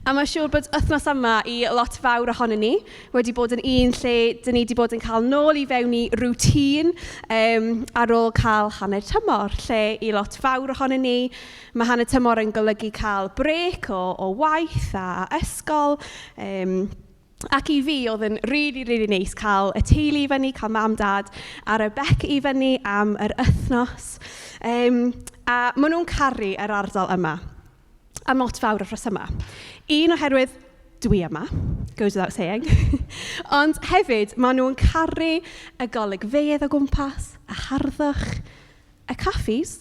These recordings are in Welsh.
A mae'n siŵr bod wythnos yma i lot fawr ohonon ni wedi bod yn un lle dyn ni wedi bod yn cael nôl i fewn i routine ar ôl cael hanner tymor, lle i lot fawr ohonon ni mae hanner tymor yn golygu cael break o waith a ysgol. Ac i fi, oedd yn really, really neis cael y teulu i fyny, cael mam, dad a Rebecca i fyny am yr wythnos. A maen nhw'n caru yr ardal yma am lot fawr o'r rhesymau. Un oherwydd dwi yma, goes without saying. Ond hefyd, maen nhw'n caru y golygfeydd o gwmpas, y harddwch, y caffis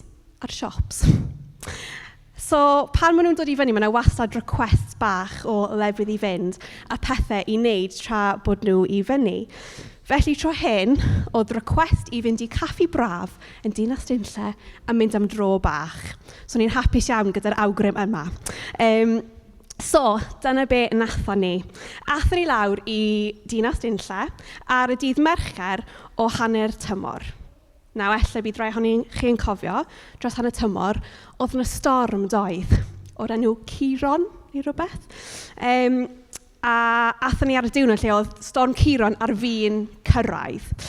a'r shops. So, pan maen nhw'n dod i fyny, mae yna wastad requests bach o lefydd i fynd a pethau i wneud tra bod nhw i fyny. Felly tro hyn, oedd request i fynd i Caffi Braf yn Dinas Dinlle a mynd am dro bach. So ni'n hapus iawn gyda'r awgrym yma. So, dyna be nathon ni. Athon ni lawr i Dinas Dinlle ar y dydd Mercher o hanner tymor. Nawr, ella bydd rai ohoni chi'n cofio, dros hanner tymor, oedd yna storm doedd, o'r enw Ciron neu rhywbeth. A athon ni ar y diwrnod lle oedd storm Ciron ar fin cyrraedd.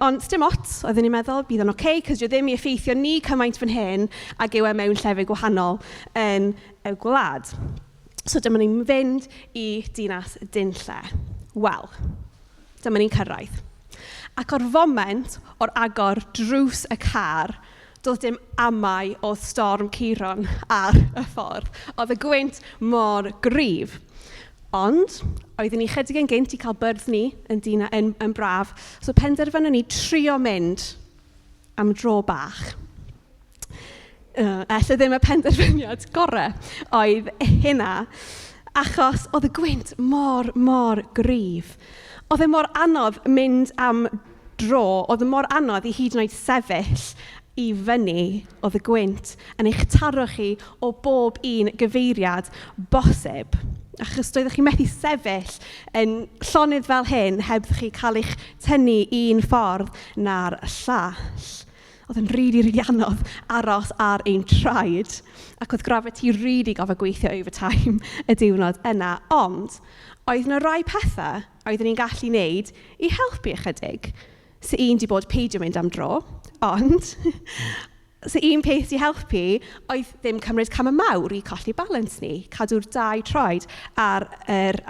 Ond dim ots, oeddwn ni'n meddwl, bydd o'n oce, okay, cos dyw ddim i effeithio ni cymaint fan hyn ag yw e mewn llefydd gwahanol yn y gwlad. So dyma ni'n fynd i Dinas Dinlle. Wel, dyma ni'n cyrraedd. Ac o'r foment o'r agor drws y car, doedd dim amau o storm Ciron ar y ffordd. Oedd y gwynt mor gryf. Ond, oeddwn ni chydig yn gynt i cael byrdd ni yn, dina, yn braf, so penderfynon ni trio mynd am dro bach. Ella ddim y penderfyniad gorau oedd hynna, achos oedd y gwynt mor, mor gryf. Oedd e mor anodd mynd am dro, oedd e mor anodd i hyd yn oed sefyll i fyny, oedd y gwynt yn eich taro chi o bob un gyfeiriad bosib. Achos doeddech chi methu sefyll yn llonydd fel hyn heb chi cael eich tynnu un ffordd na'r llall. Oedd yn really, really anodd aros ar ein traed. Ac oedd gravity really gofod gweithio overtime y diwrnod yna. Ond oedd yna rai pethau oeddwn ni'n gallu wneud i helpu ychydig. So un di bod peidio mynd am dro, ond so un peth i helpu oedd ddim cymryd camau mawr i colli balance ni, cadw'r dau troed ar yr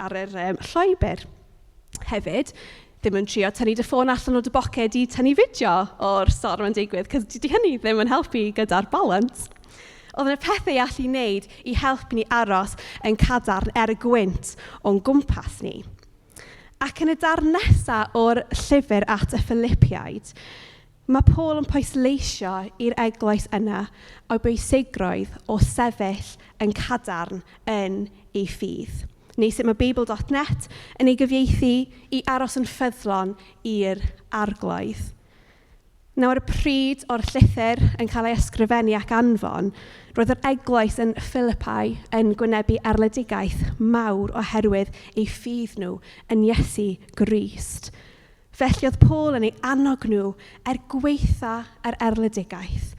llwybr. Hefyd, ddim yn trio tynnu dy ffôn allan o dy boced i tynnu fideo o'r storm yn digwydd, cos dydy hynny ddim yn helpu gyda'r balance. Oedd yna pethau i allu wneud i helpu ni aros yn cadarn er y gwynt o'n gwmpas ni. Ac yn y darn nesaf o'r llyfr at y Philippiaid, mae Paul yn pwysleisio i'r eglwys yna o bwysigrwydd o sefyll yn cadarn yn ei ffydd. Neu sut mae Beibl.net yn ei gyfieithu i aros yn ffyddlon i'r Arglwydd. Nawr, y pryd o'r llythyr yn cael ei ysgrifennu ac anfon, roedd yr eglwys yn Philippi yn gwynebu erledigaeth mawr oherwydd eu ffydd nhw yn Iesu Grist. Felly oedd Paul yn ei annog nhw er gweitha yr erledigaeth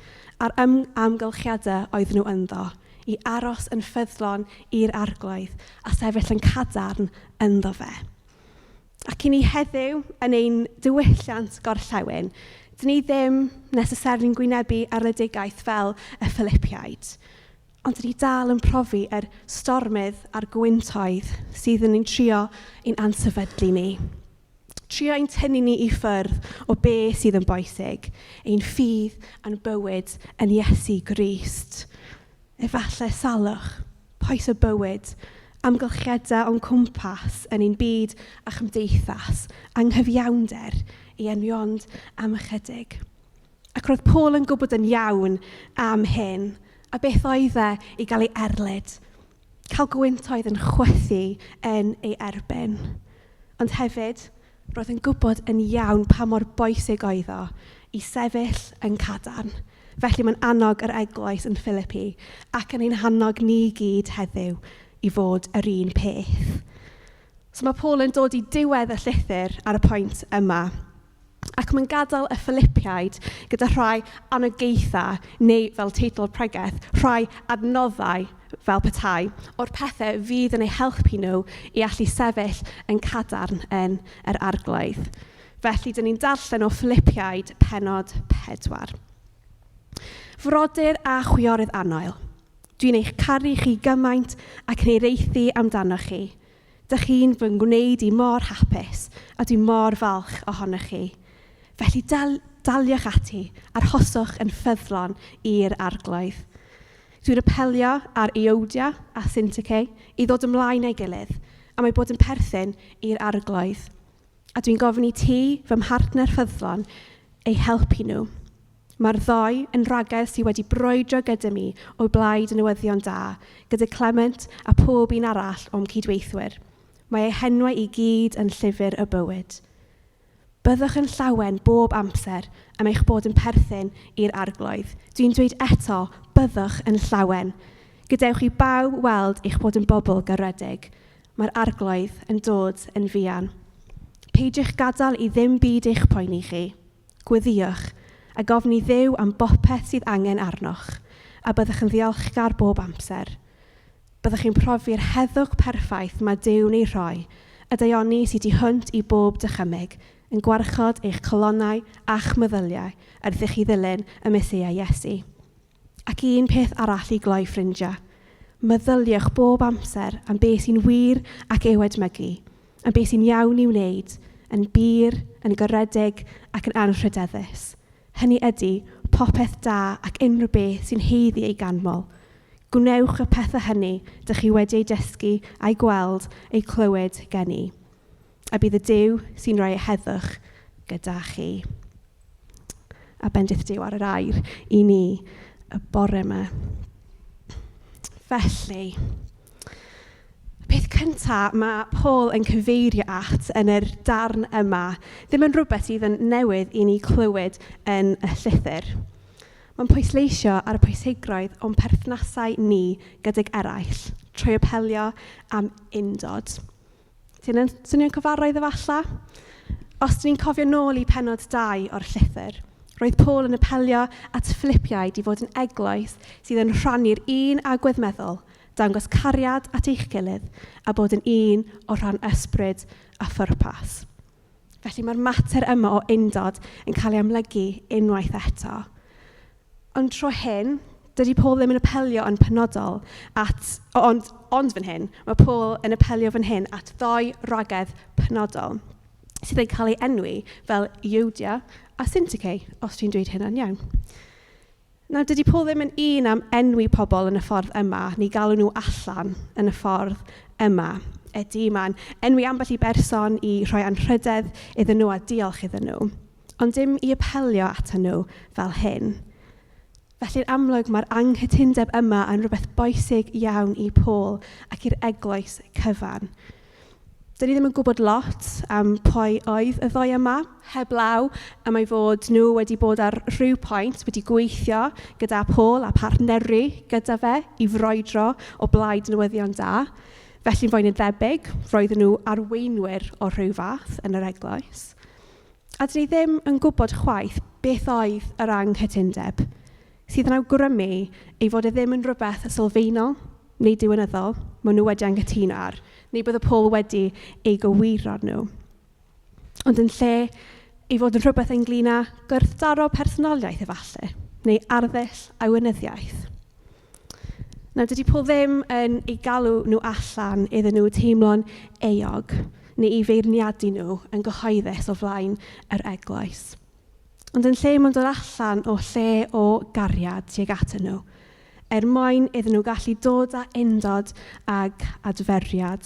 a'r amgylchiadau oedd nhw ynddo, i aros yn ffyddlon i'r Arglwydd a sefyll yn cadarn ynddo fe. Ac i ni heddiw yn ein diwylliant gorllewin, dyn ni ddim necessarily'n gwynebu erledigaeth fel y Philippiaid. Ond dyn ni dal yn profi yr stormydd a'r gwyntoedd sydd yn ein trio ein ansefydlu ni. Trio ein tynnu ni i ffwrdd o be sydd yn bwysig, ein ffydd a'n bywyd yn Iesu Grist. Efallai salwch, pwys y bywyd, amgylchiadau o'n cwmpas yn ein byd a chymdeithas, anghyfiawnder i enwi ond am ychydig. Ac roedd Paul yn gwybod yn iawn am hyn, a beth oedd e i gael ei erlid, cael gwyntoedd yn chwythu yn ei erbyn. Ond hefyd, roedd yn gwybod yn iawn pa mor bwysig oedd o i sefyll yn cadarn. Felly mae'n annog yr eglwys yn Philippi ac yn ein hannog ni gyd heddiw i fod yr un peth. So mae Paul yn dod i diwedd y llythyr ar y pwynt yma. Ac mae'n gadael y Philippiaid gyda rhai anogaethau, neu fel teitl pregeth, rhai adnoddau. fel petai, o'r pethau fydd yn eu helpu nhw i allu sefyll yn cadarn yn yr Arglwydd. Felly, dyn ni'n darllen o Philipiaid pennod 4. Frodyr a chwiorydd annwyl, dwi'n eich caru chi gymaint ac yn hiraethu amdanoch chi. Dych chi'n fy ngwneud i mor hapus a dwi mor falch ohonoch chi. Felly daliwch ati, arhoswch yn ffyddlon i'r Arglwydd. Dwi'n apelio ar Euodia a Syntyche i ddod ymlaen â'i gilydd, am eu bod yn perthyn i'r Arglwydd. A dwi'n gofyn i ti, fy mhartner ffyddlon, eu helpu nhw. Mae'r ddou yn wragedd sydd wedi brwydro gyda mi o blaid y newyddion da, gyda Clement a pob un arall o'm cydweithwyr. Mae eu henwau i gyd yn llyfr y bywyd. Byddwch yn llawen bob amser am eich bod yn perthyn i'r Arglwydd. Dwi'n dweud eto, byddwch yn llawen. Gadewch i bawb weld eich bod yn bobl garedig. Mae'r Arglwydd yn dod yn fuan. Peidiwch gadael i ddim byd eich poeni chi. Gweddïwch, a gofyn i Dduw am bopeth sydd angen arnoch, a byddwch yn ddiolchgar bob amser. Byddwch chi'n profi'r heddwch perffaith mae Duw'n ei rhoi, y daioni sydd tu hwnt i bob dychymyg, yn gwarchod eich calonnau a'ch meddyliau wrth i chi ddilyn y Meseia Iesu. Ac un peth arall i gloi, ffrindiau. Meddyliwch bob amser am beth sy'n wir ac i'w edmygu, am beth sy'n iawn i'w wneud, yn bur, yn garedig ac yn anrhydeddus. Hynny ydy, popeth da ac unrhyw beth sy'n haeddu ei ganmol. Gwnewch y pethau hynny dych chi wedi eu dysgu a'u gweld, eu clywed gen i. A bydd y Duw sy'n rhoi heddwch gyda chi. A bendith Duw ar yr air i ni y bore yma. Felly, y peth cyntaf mae Paul yn cyfeirio at yn yr darn yma ddim yn rhywbeth sydd yn newydd i ni clywed yn y llythyr. Mae'n pwysleisio ar y pwysigrwydd o'n perthnasau ni gydag eraill trwy apelio am undod. Ti'n swnio'n cyfarwydd efallai? Os dyn ni'n cofio nôl i pennod 2 o'r llythyr, roedd Paul yn apelio at Philipiaid i fod yn eglwys sydd yn rhannu'r un agwedd meddwl, dangos cariad at eich gilydd a bod yn un o rhan ysbryd a phwrpas. Felly mae'r mater yma o undod yn cael ei amlygu unwaith eto. Ond tro hyn, dydy Paul ddim yn apelio yn penodol at... Ond, ond fan hyn, mae Paul yn apelio fan hyn at ddou wragedd penodol sydd yn cael ei enwi fel Euodia a Syntyche, os dwi'n dweud hynna'n iawn. Nawr, dydy Paul ddim yn un am enwi pobl yn y ffordd yma, neu galw nhw allan yn y ffordd yma. Ydy, mae'n enwi ambell i berson i rhoi anrhydedd iddyn nhw a diolch iddyn nhw, ond dim i apelio atyn nhw fel hyn. Felly'n amlwg mae'r anghytundeb yma yn rhywbeth bwysig iawn i Paul ac i'r eglwys cyfan. Dyn ni ddim yn gwybod lot am pwy oedd y ddou yma, heblaw am ei fod nhw wedi bod ar rhyw pwynt wedi gweithio gyda Paul a partneru gyda fe i frwydro o blaid newyddion da. Felly'n fwy na thebyg, roedden nhw arweinwyr o rhyw fath yn yr eglwys. A dyn ni ddim yn gwybod chwaith beth oedd yr anghytundeb, sydd yn awgrymu ei fod e ddim yn rhywbeth sylfaenol neu diwinyddol maen nhw wedi anghytuno ar, neu bydde Paul wedi ei gywiro nhw. Ond yn lle ei fod yn rhywbeth ynglyn â gwrthdaro personoliaeth efallai, neu arddull arweinyddiaeth. Nawr, dydy Paul ddim yn ei galw nhw allan iddyn nhw teimlo'n euog neu i feirniadu nhw yn gyhoeddus o flaen yr eglwys. Ond yn lle mae'n dod allan o lle o gariad tuag atyn nhw, er mwyn iddyn nhw gallu dod â undod ag adferiad.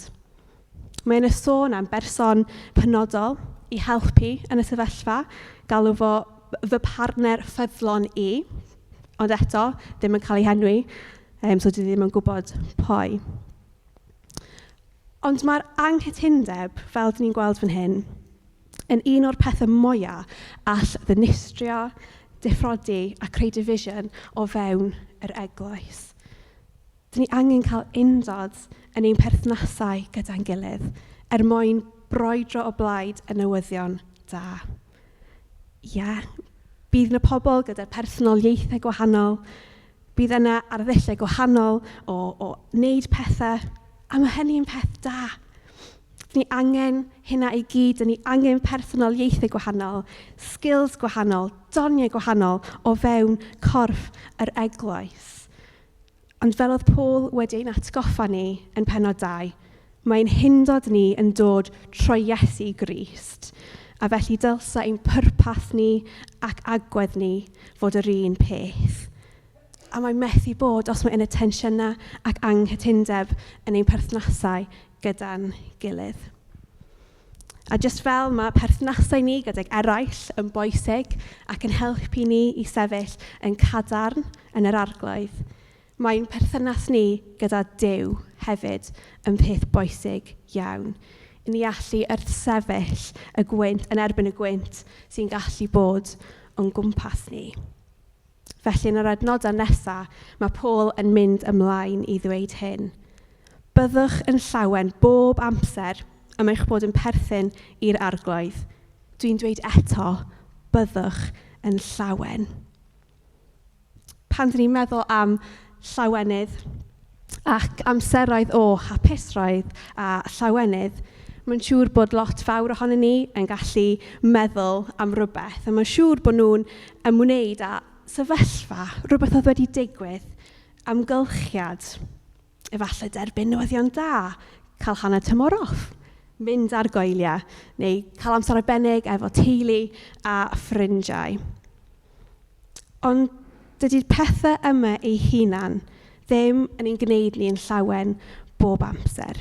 Mae yna sôn am berson penodol i helpu yn y sefyllfa, galw fo fy partner ffyddlon i, ond eto ddim yn cael ei henwi, so dwi ddim yn gwybod pwy. Ond mae'r anghytundeb, fel dyn ni'n gweld fan hyn, yn un o'r pethau mwyaf all ddinistrio, difrodi a creu division o fewn yr eglwys. Dyn ni angen cael undod yn ein perthnasau gyda'n gilydd er mwyn brwydro o blaid y newyddion da. Ie, yeah, bydd yna pobl gyda personoliaethau gwahanol, Bydd yna arddulliau gwahanol o wneud pethau, a mae hynny'n peth da. Dyn ni angen hynna i gyd, dyn ni angen personoliaethau gwahanol, skills gwahanol, doniau gwahanol o fewn corff yr eglwys. Ond fel oedd Paul wedi ein atgoffa ni yn pennod 2, mae'n hundod ni yn dod trwy Iesu Grist, a felly dylsa ein pwrpas ni ac agwedd ni fod yr un peth. A mae methu bod os mae yna tensiynau ac anghytundeb yn ein perthnasau gyda'n gilydd. A jyst fel mae perthnasau ni gydag eraill yn bwysig ac yn helpu ni i sefyll yn cadarn yn yr arglwydd, mae'n perthynas ni gyda Duw hefyd yn peth bwysig iawn. I ni allu wrthsefyll y gwynt, yn erbyn y gwynt sy'n gallu bod o'n gwmpas ni. Felly yn yr adnodau nesaf, mae Paul yn mynd ymlaen i ddweud hyn. Byddwch yn llawen bob amser am eich bod yn perthyn i'r arglwydd. Dwi'n dweud eto, byddwch yn llawen. Pan dyn ni'n meddwl am llawenydd ac amseroedd o hapusroedd a llawenydd, mae'n siŵr bod lot fawr ohonon ni yn gallu meddwl am rhywbeth. A mae'n siŵr bod nhw'n ymwneud â sefyllfa, rhywbeth oedd wedi digwydd, amgylchiad, efallai derbyn newyddion da, cael hanner tymor off, mynd ar gwyliau, neu cael amser arbennig efo teulu a ffrindiau. Ond dydy'r pethau yma eu hunan ddim yn ein gwneud ni'n llawen bob amser.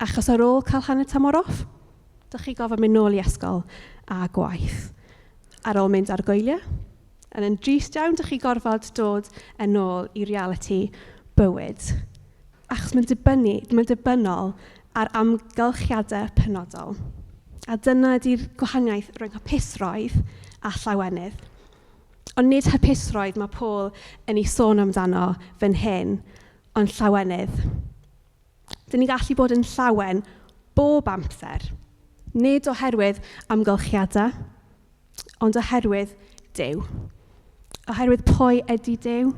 Achos ar ôl cael hanner tymor off, dych chi gofod mynd nôl i ysgol a gwaith. Ar ôl mynd ar gwyliau, yn yn drist iawn, dych chi gorfod dod yn ôl i realiti bywyd. Achos mae'n dibynnol ar amgylchiadau penodol. A dyna ydy'r gwahaniaeth rhwng hapusroedd a llawenydd. Ond nid hapusroedd mae Paul yn ei sôn amdano fan hyn, ond llawenydd. Dyn ni'n gallu bod yn llawen bob amser, nid oherwydd amgylchiadau, ond oherwydd Duw. Oherwydd pwy ydy Duw,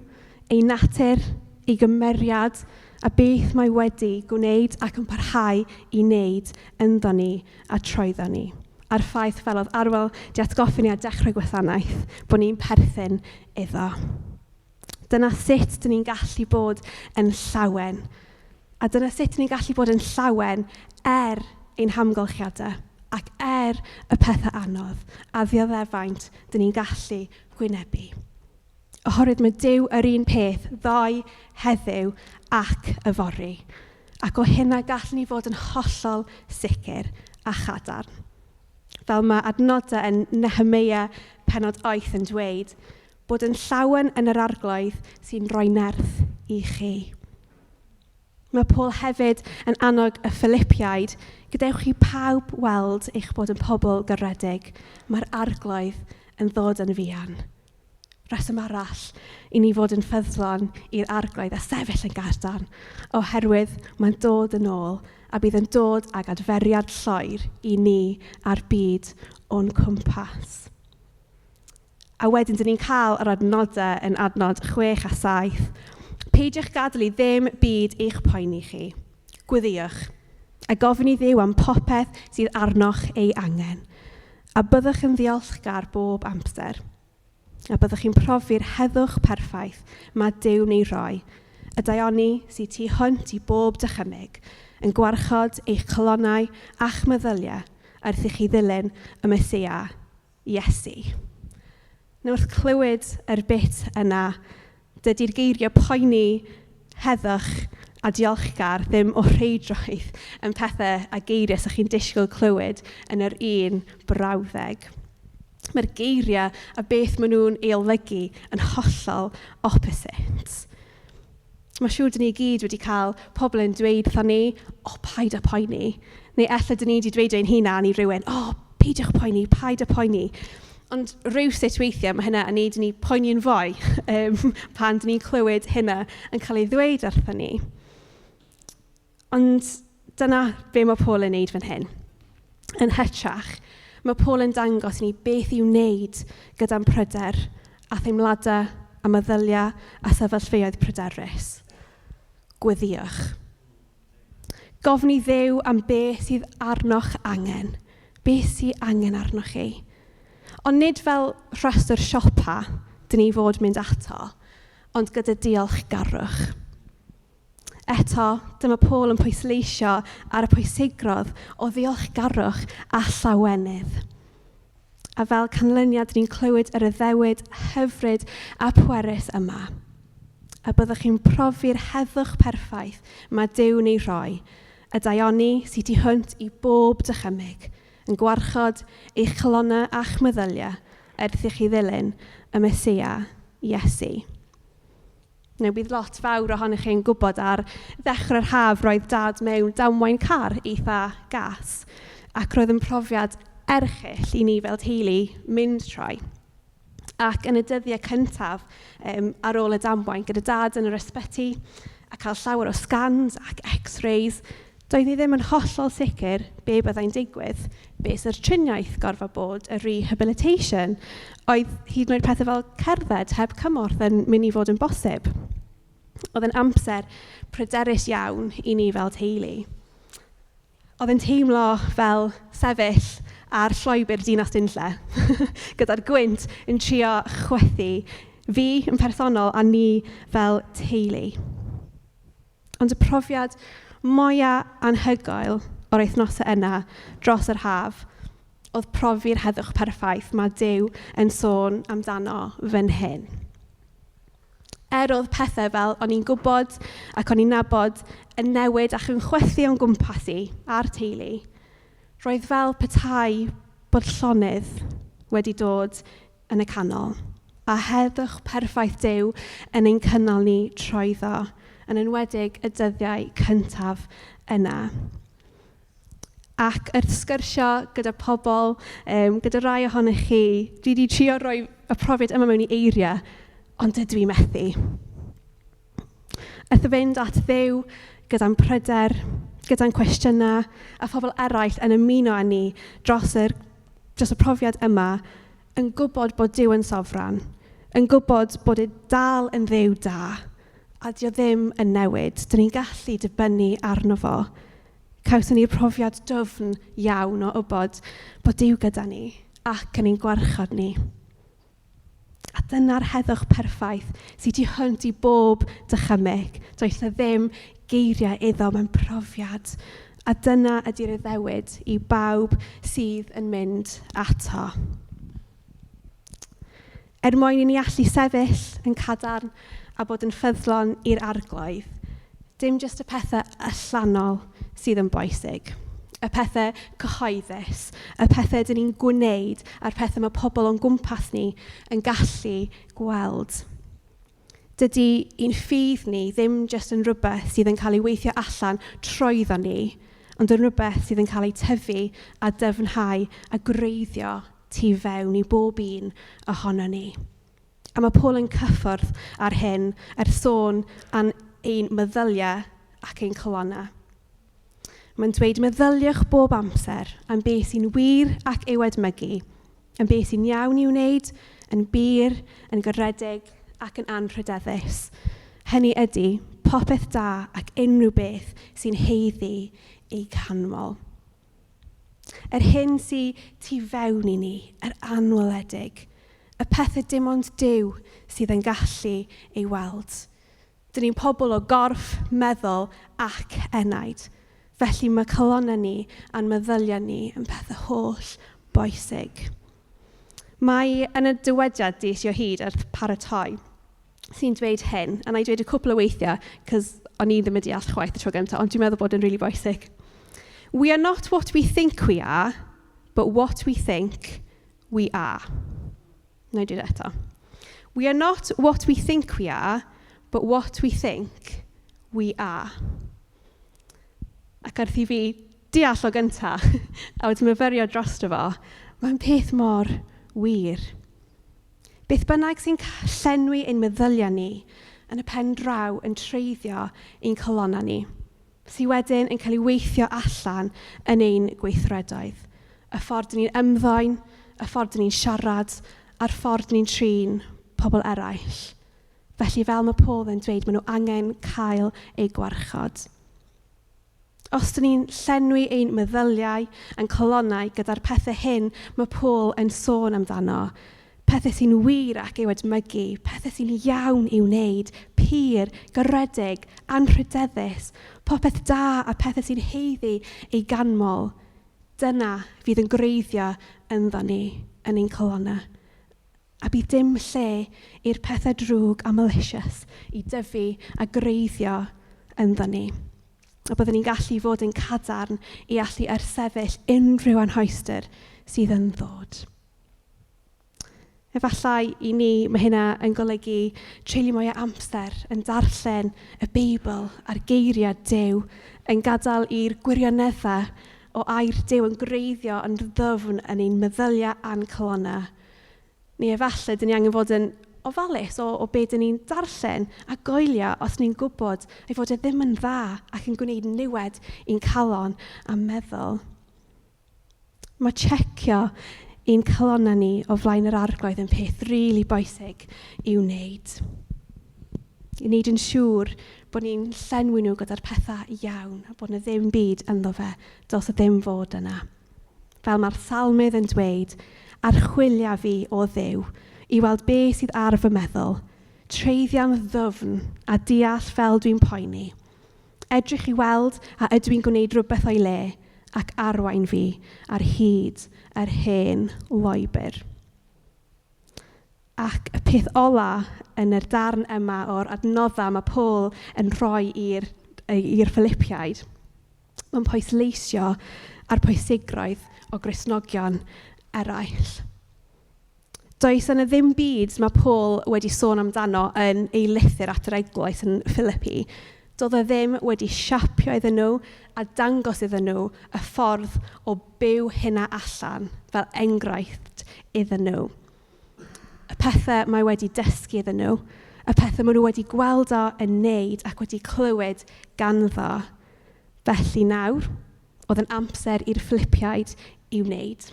ei natur, ei gymeriad, a beth mae wedi gwneud ac yn parhau i wneud ynddo ni a trwyddo ni. A'r ffaith fel oedd Arwel di atgoffa ni ar dechrau gwasanaeth, bod ni'n perthyn iddo. Dyna sut dyn ni'n gallu bod yn llawen. A dyna sut dyn ni'n gallu bod yn llawen er ein hamgylchiadau ac er y pethau anodd a ddioddefaint dyn ni'n gallu gwynebu. Oherwydd mae Duw yr un peth ddoe, heddiw ac yfory. Ac o hynna gallwn ni fod yn hollol sicr a chadarn. Fel mae adnodau yn Nehemeia pennod 8 yn dweud, bod yn llawen yn yr arglwydd sy'n rhoi nerth i chi. Mae Paul hefyd yn annog y Philippiaid, gadewch i pawb weld eich bod yn pobl garedig. Mae'r arglwydd yn ddod yn fuan. Rheswm arall i ni fod yn ffyddlon i'r arglwydd a sefyll yn gadarn, oherwydd mae'n dod yn ôl a bydd yn dod ag adferiad lloer i ni a'r byd o'n cwmpas. A wedyn, dyn ni'n cael yr adnodau yn adnod 6 a 7. Peidiwch gadael i ddim byd eich poeni chi. Gweddïwch a gofyn i Dduw am popeth sydd arnoch ei angen. A byddwch yn ddiolchgar bob amser. A byddwch chi'n profi'r heddwch perffaith mae Duw'n ei roi. Y daioni sydd tu hwnt i bob dychymyg, yn gwarchod eich calonnau a'ch meddyliau wrth i chi ddilyn y Meseia, Iesu. Nawr wrth clywed yr bit yna, dydy'r geiriau poeni, heddwch a diolchgar ddim o rheidrwydd yn pethau a geiriau sy'ch chi'n disgwyl clywed yn yr un brawddeg. Mae'r geiriau a beth maen nhw'n ei olygu yn hollol opposite. Mae siŵr dyn ni gyd wedi cael pobl yn dweud wrthon ni, o, paid â poeni. Neu ella dyn ni wedi dweud ein hunan i rywun, o, peidiwch poeni, paid â poeni. Ond rhywsut weithiau mae hynna yn neud i ni poeni'n fwy pan dyn ni'n clywed hynna yn cael ei ddweud wrthon ni. Ond dyna be mae Paul yn neud fan hyn. Yn hytrach, mae Paul yn dangos i ni beth i'w wneud gyda'n pryder a theimladau a meddyliau a sefyllfaoedd pryderus? Gweddïwch. Gofyn i Dduw am beth sydd arnoch angen. Beth sydd angen arnoch chi. Ond nid fel rhestr siopa dyn ni fod mynd ato, ond gyda diolchgarwch. Eto, dyma Paul yn pwysleisio ar y pwysigrwydd o ddiolchgarwch a llawenydd. A fel canlyniad, ni'n clywed yr addewid hyfryd a pwerus yma. A byddwch chi'n profi'r heddwch perffaith mae Duw'n ei rhoi, y daioni sydd tu hwnt i bob dychymyg, yn gwarchod eich calonnau a'ch meddyliau wrth i chi ddilyn y Meseia, Iesu. Nawr, bydd lot fawr ohonych chi'n gwybod ar ddechrau'r haf roedd Dad mewn damwain car eitha gas, ac roedd yn profiad erchyll i ni fel teulu mynd trwy. Ac yn y dyddiau cyntaf ar ôl y damwain, gyda Dad yn yr ysbyty a cael llawer o scans ac x-rays, doedd ni ddim yn hollol sicr be byddai'n digwydd, be sy'r triniaeth gorfod bod, y rehabilitation, oedd hyd yn oed pethau fel cerdded heb cymorth yn mynd i fod yn bosib. Oedd yn amser pryderus iawn i ni fel teulu. Oedd yn teimlo fel sefyll ar llwybr Dinas Dinlle, gyda'r gwynt yn trio chwythu fi yn personol a ni fel teulu. Ond y profiad mwyaf anhygoel o'r wythnosau yna dros yr haf oedd profi'r heddwch perffaith mae Duw yn sôn amdano fan hyn. Er oedd pethau fel o'n i'n gwybod ac o'n i'n nabod yn newid ac yn chwythu o'n gwmpas i a'r teulu, roedd fel petai bod llonydd wedi dod yn y canol, a heddwch perffaith Duw yn ein cynnal ni trwyddo, yn enwedig y dyddiau cyntaf yna. Ac wrth sgyrsio gyda pobl, gyda rai ohonych chi, dwi wedi trio rhoi y profiad yma mewn i eiriau, ond dydw i methu. Wrth fynd at Dduw gyda'n pryder, gyda'n cwestiynau, a phobl eraill yn ymuno â ni dros y profiad yma, yn gwybod bod Duw yn sofran, yn gwybod bod e dal yn Dduw da, a dio ddim yn newid. Dyn ni'n gallu dibynnu arno fo. Cawson ni'r profiad dwfn iawn o wybod bod Duw gyda ni ac yn ein gwarchod ni. A dyna'r heddwch perffaith sydd tu hwnt i bob dychymyg. Does 'na ddim geiriau iddo, mae'n profiad. A dyna ydy'r addewid i bawb sydd yn mynd ato. Er mwyn i ni allu sefyll yn cadarn a bod yn ffyddlon i'r Arglwydd, dim jyst y pethau allanol sydd yn bwysig, y pethau cyhoeddus, y pethau dyn ni'n gwneud a'r pethau mae pobl o'n gwmpas ni yn gallu gweld. Dydy ein ffydd ni ddim jyst yn rhywbeth sydd yn cael ei weithio allan trwyddo ni, ond yn rhywbeth sydd yn cael ei tyfu a dyfnhau a gwreiddio tu fewn i bob un ohono ni. A mae Paul yn cyffwrdd ar hyn er sôn am ein meddyliau ac ein calonnau. Mae'n dweud meddyliwch bob amser am beth sy'n wir ac i'w edmygu, am beth sy'n iawn i'w wneud, yn bur, yn garedig ac yn anrhydeddus. Hynny ydy popeth da ac unrhyw beth sy'n haeddu ei canmol. Yr hyn sydd tu fewn i ni, yr anweledig, y pethau dim ond Duw sydd yn gallu ei weld. Dyn ni'n pobl o gorff, meddwl ac enaid. Felly mae calonnau ni a'n meddyliau ni yn pethau holl bwysig. Mae yn y dywediad des i o hyd wrth paratoi sy'n dweud hyn, a na i dweud y cwpl o weithiau, cos o'n i ddim yn deall chwaith y tro gyntaf, ond dwi'n meddwl bod yn really bwysig. We are not what we think we are, but what we think we are. Na i dweud eto. We are not what we think we are, but what we think we are. Ac wrth i fi deall o gyntaf, a wedi myfyrio drosto fo, mae'n peth mor wir. Beth bynnag sy'n llenwi ein meddyliau ni yn y pen draw yn treiddio ein calonnau ni, sydd wedyn yn cael ei weithio allan yn ein gweithredoedd. Y ffordd dyn ni'n ymddwyn, y ffordd dyn ni'n siarad, a'r ffordd dyn ni'n trin pobl eraill. Felly fel mae Paul yn dweud, maen nhw angen cael eu gwarchod. Os dyn ni'n llenwi ein meddyliau a'n calonnau gyda'r pethau hyn mae Paul yn sôn amdano, pethau sy'n wir ac i'w edmygu, pethau sy'n iawn i'w wneud, pur, garedig, anrhydeddus, popeth da a pethau sy'n haeddu ei ganmol, dyna fydd yn gwreiddio ynddo ni, yn ein calonnau. A bydd dim lle i'r pethau drwg a malicious i dyfu a gwreiddio ynddo ni. A byddwn ni'n gallu fod yn cadarn i allu ersefyll unrhyw anhawster sydd yn ddod. Efallai i ni mae hynna yn golygu treulio mwy o amser yn darllen y Beibl a'r geiriau Duw, yn gadael i'r gwirioneddau o air Duw yn gwreiddio yn ddyfn yn ein meddyliau a'n calonnau. Neu efallai dyn ni angen fod yn ofalus o be dyn ni'n darllen a goelio os ni'n gwybod ei fod e ddim yn dda ac yn gwneud niwed i'n calon a meddwl. Mae checio ein calonnau ni o flaen yr Arglwydd yn peth rili bwysig i'w wneud. I wneud yn siŵr bod ni'n llenwi nhw gyda'r pethau iawn a bod yna ddim byd ynddo fe, dylse ddim fod yna. Fel mae'r salmydd yn dweud, archwilia fi o Dduw i weld be sydd ar fy meddwl, treiddia'n ddwfn a deall fel dwi'n poeni. Edrych i weld a ydw i'n gwneud rhywbeth o'i le ac arwain fi ar hyd yr hen lwybr. Ac y peth ola yn yr darn yma o'r adnoddau mae Paul yn rhoi i'r Philippiaid, mae'n pwysleisio ar pwysigrwydd o Gristnogion eraill. Does yna ddim byd mae Paul wedi sôn amdano yn ei lythyr at yr eglwys yn Philippi. Doedd e ddim wedi siapio iddyn nhw a dangos iddyn nhw y ffordd o byw hynna allan fel enghraifft iddyn nhw. Y pethau mae wedi dysgu iddyn nhw, y pethau maen nhw wedi gweld o yn neud ac wedi clywed ganddo. Felly nawr, oedd yn amser i'r Philippiaid i wneud.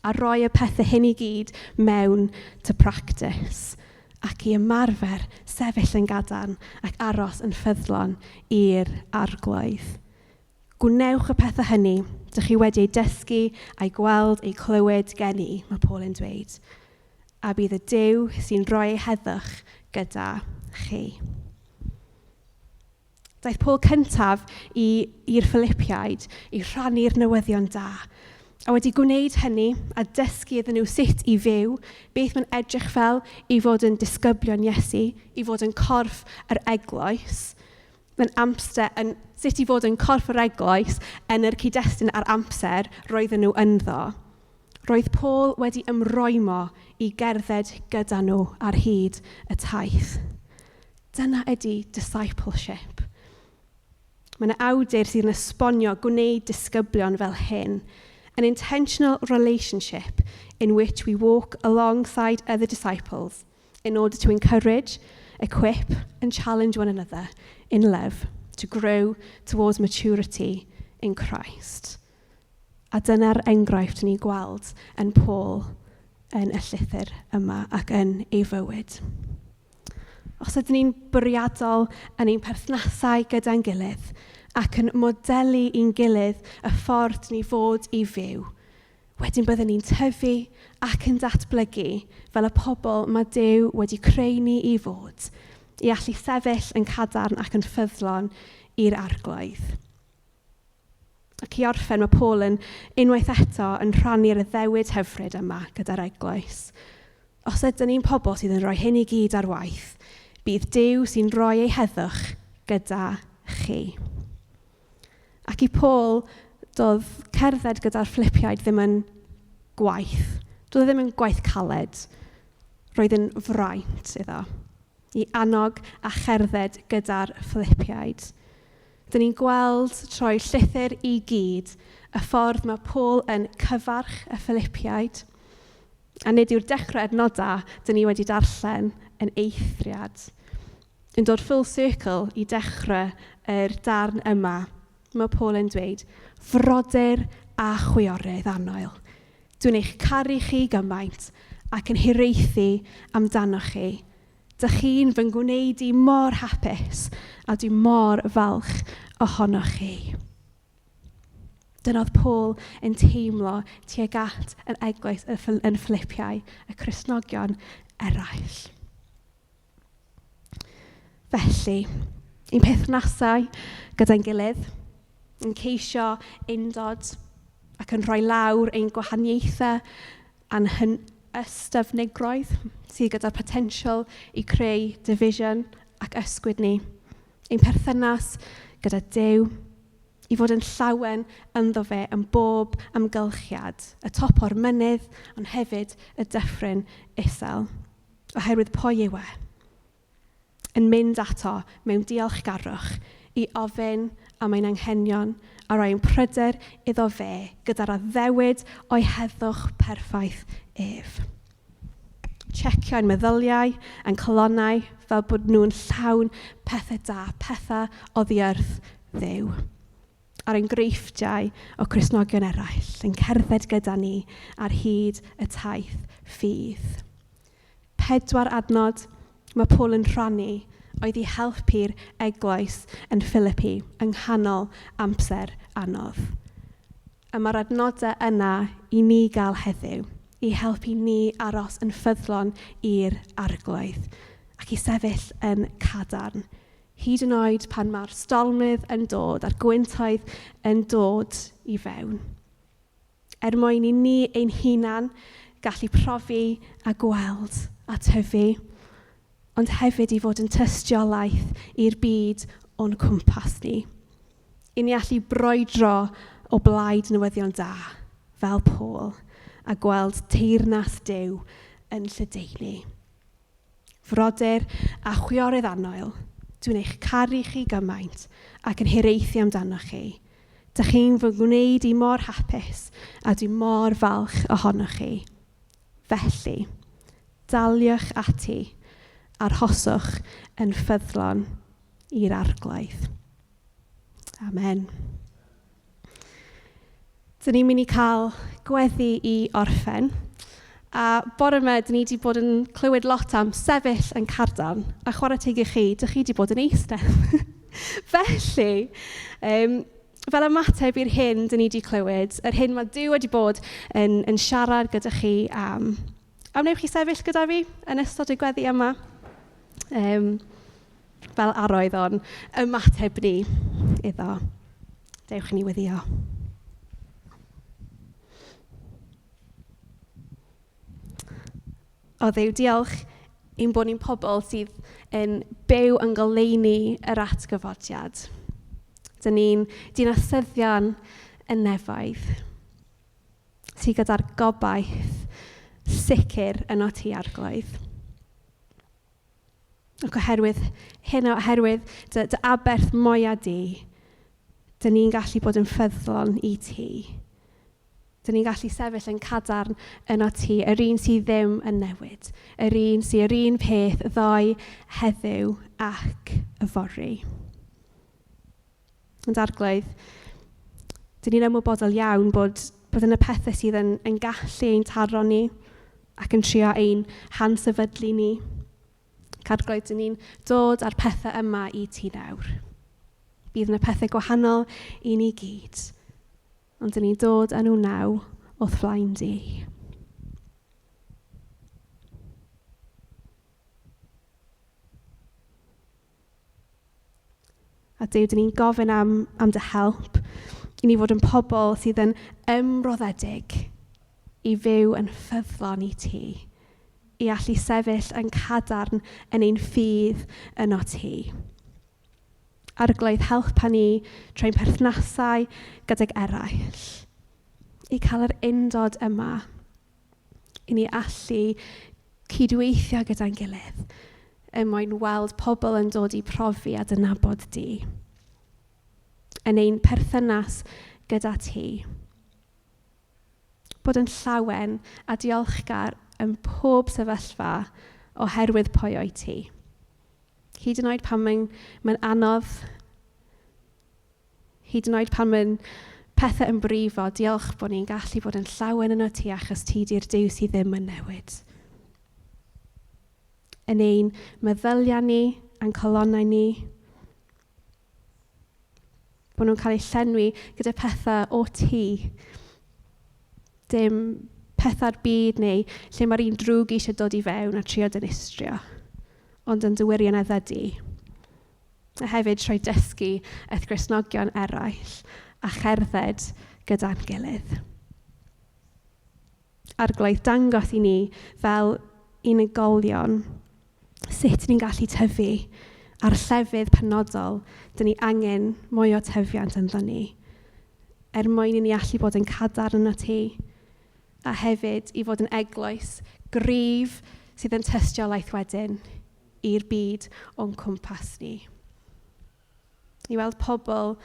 A roi y pethau hyn i gyd mewn to practice ac i ymarfer sefyll yn gadarn ac aros yn ffyddlon i'r Arglwydd. Gwnewch y pethau hynny, dych chi wedi eu dysgu a'i gweld eu clywed gen i, mae Paul yn dweud. A bydd y Duw sy'n rhoi ei heddwch gyda chi. Daeth Paul cyntaf i'r Philippiaid i rhannu'r newyddion da. A wedi gwneud hynny a dysgu iddyn nhw sut i fyw, beth mae'n edrych fel i fod yn disgyblion Iesu, i fod yn corff yr eglwys, mae'n amser yn sut i fod yn corff yr eglwys yn yr cyd-destun a'r amser roedden nhw ynddo. Roedd Paul wedi ymrwymo i gerdded gyda nhw ar hyd y taith. Dyna ydy discipleship. Mae yna awdur sydd yn esbonio gwneud disgyblion fel hyn. An intentional relationship in which we walk alongside other disciples in order to encourage, equip and challenge one another in love to grow towards maturity in Christ. A dyna'r enghraifft ni'n gweld yn Paul yn y llythyr yma ac yn ei fywyd. Os ydyn ni'n bwriadol yn ein perthnasau gyda'n gilydd ac yn modelu i'n gilydd y ffordd ni fod i fyw, wedyn byddwn ni'n tyfu ac yn datblygu fel y pobl mae Duw wedi creu ni i fod, i allu sefyll yn cadarn ac yn ffyddlon i'r Arglwydd. Ac i orffen, mae Paul yn unwaith eto yn rhannu'r addewid hyfryd yma gyda'r eglwys. Os ydyn ni'n pobl sydd yn rhoi hyn i gyd ar waith, bydd Duw sy'n rhoi ei heddwch gyda chi. Ac i Paul, doedd cerdded gyda'r Philippiaid ddim yn gwaith. Doedd e ddim yn gwaith caled. Roedd yn fraint iddo i annog a cherdded gyda'r Philippiaid. Dyn ni'n gweld trwy llythyr i gyd y ffordd mae Paul yn cyfarch y Philippiaid. A nid yw'r dechrau adnodau dyn ni wedi darllen yn eithriad. Yn dod full circle i dechrau yr darn yma, mae Paul yn dweud, frodyr a chwiorydd annwyl, dwi'n eich caru chi gymaint ac yn hiraethu amdanoch chi. Dych chi'n fy ngwneud i mor hapus a dwi mor falch ohonoch chi. Dyna oedd Paul yn teimlo tuag at yr eglwys yn Philippiau, y Cristnogion eraill. Felly, ein perthnasau gyda'n gilydd, yn ceisio undod ac yn rhoi lawr ein gwahaniaethau a'n ystyfnigroedd sydd gyda'r potensial i creu division ac ysgwyd ni. Ein perthynas gyda Duw, i fod yn llawen ynddo fe yn bob amgylchiad, y top o'r mynydd, ond hefyd y dyffryn isel, oherwydd pwy yw e? Yn mynd ato mewn diolchgarwch i ofyn am ein anghenion a rhoi ein pryder iddo fe gyda'r addewid o'i heddwch perffaith ef. Checio ein meddyliau, ein calonnau, fel bod nhw'n llawn pethau da, pethau oddi wrth Dduw. A'r enghreifftiau o Cristnogion eraill yn cerdded gyda ni ar hyd y taith ffydd. 4 adnod mae Paul yn rhannu oedd i helpu'r eglwys yn Philippi yng nghanol amser anodd. A mae'r adnodau yna i ni gael heddiw, i helpu ni aros yn ffyddlon i'r Arglwydd ac i sefyll yn cadarn, hyd yn oed pan mae'r stormydd yn dod a'r gwyntoedd yn dod i fewn. Er mwyn i ni ein hunan gallu profi a gweld a tyfu, ond hefyd i fod yn tystiolaeth i'r byd o'n cwmpas ni. I ni allu brwydro o blaid newyddion da, fel Paul, a gweld teyrnas Duw yn lledaenu. Frodyr a chwiorydd annwyl, dwi'n eich caru chi gymaint ac yn hiraethu amdanoch chi. Dych chi'n fy ngwneud i mor hapus a dwi mor falch ohonoch chi. Felly, daliwch ati, arhoswch yn ffyddlon i'r Arglwydd. Amen. Dyn ni'n mynd i cael gweddi i orffen. A bore yma, dyn ni wedi bod yn clywed lot am sefyll yn cardan. A chwarae teg i chi, dych chi wedi bod yn eistedd. Felly, fel ymateb i'r hyn dyn ni wedi clywed, yr hyn mae Duw wedi bod yn siarad gyda chi am. A wnewch chi sefyll gyda fi yn ystod y gweddi yma? Fel arwydd o'n ymateb ni iddo. Dewch i ni weddïo. O Dduw, diolch ein bod ni'n pobl sydd yn byw yn goleuni yr atgyfodiad. Dyn ni'n dinasyddion y nefoedd sydd gyda'r gobaith sicr yno ti, Arglwydd. Ac oherwydd hyn, oherwydd dy aberth mwyaf di, dyn ni'n gallu bod yn ffyddlon i ti. Dyn ni'n gallu sefyll yn cadarn yno ti, yr un sydd ddim yn newid, yr un sydd yr un peth ddoe, heddiw ac yfory. Ond Arglwydd, dyn ni'n ymwybodol iawn bod yna pethau sydd yn gallu ein taro ni ac yn trio ein hansefydlu ni. Arglwydd, dyn ni'n dod â'r pethau yma i ti nawr. Bydd yna pethau gwahanol i ni gyd, ond dyn ni'n dod â nhw nawr o'th flaen di. A Duw, dyn ni'n gofyn am dy help i ni fod yn pobl sydd yn ymroddedig i fyw yn ffyddlon i ti, i allu sefyll yn cadarn yn ein ffydd yno ti. Arglwydd, helpa ni trwy'n perthnasau gydag eraill, i cael yr undod yma, i ni allu cydweithio gyda'n gilydd, er mwyn weld pobl yn dod i profi a dynabod di. Yn ein perthynas gyda ti. Bod yn llawen a diolchgar yn pob sefyllfa oherwydd pwy oed ti. Hyd yn oed pan mae'n anodd, hyd yn oed pan mae'n pethau yn brifo, diolch bod ni'n gallu bod yn llawen yno ti achos ti di'r Duw sydd ddim yn newid. Yn ein meddyliau ni a'n colonnau ni. Bod nhw'n cael eu llenwi gyda pethau o ti. Dim pethau'r byd neu lle mae'r un drwg eisiau dod i fewn a trio dinistrio, ond yn dy wirioneddau di. A hefyd trwy dysgu eich Gristnogion eraill a cherdded gyda'n gilydd. Arglwydd, dangos i ni fel unigolion sut ni'n gallu tyfu a'r llefydd penodol dyn ni angen mwy o tyfiant ynddo ni, er mwyn i ni allu bod yn cadarn yno ti, a hefyd i fod yn eglwys gryf sydd yn tystiolaeth wedyn i'r byd o'n cwmpas ni. I weld pobl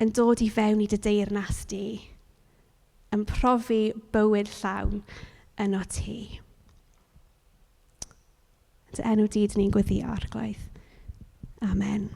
yn dod i fewn i dy deyrnas di, yn profi bywyd llawn yno ti. Yn dy enw di, dyn ni'n gweddio, Arglwydd. Amen.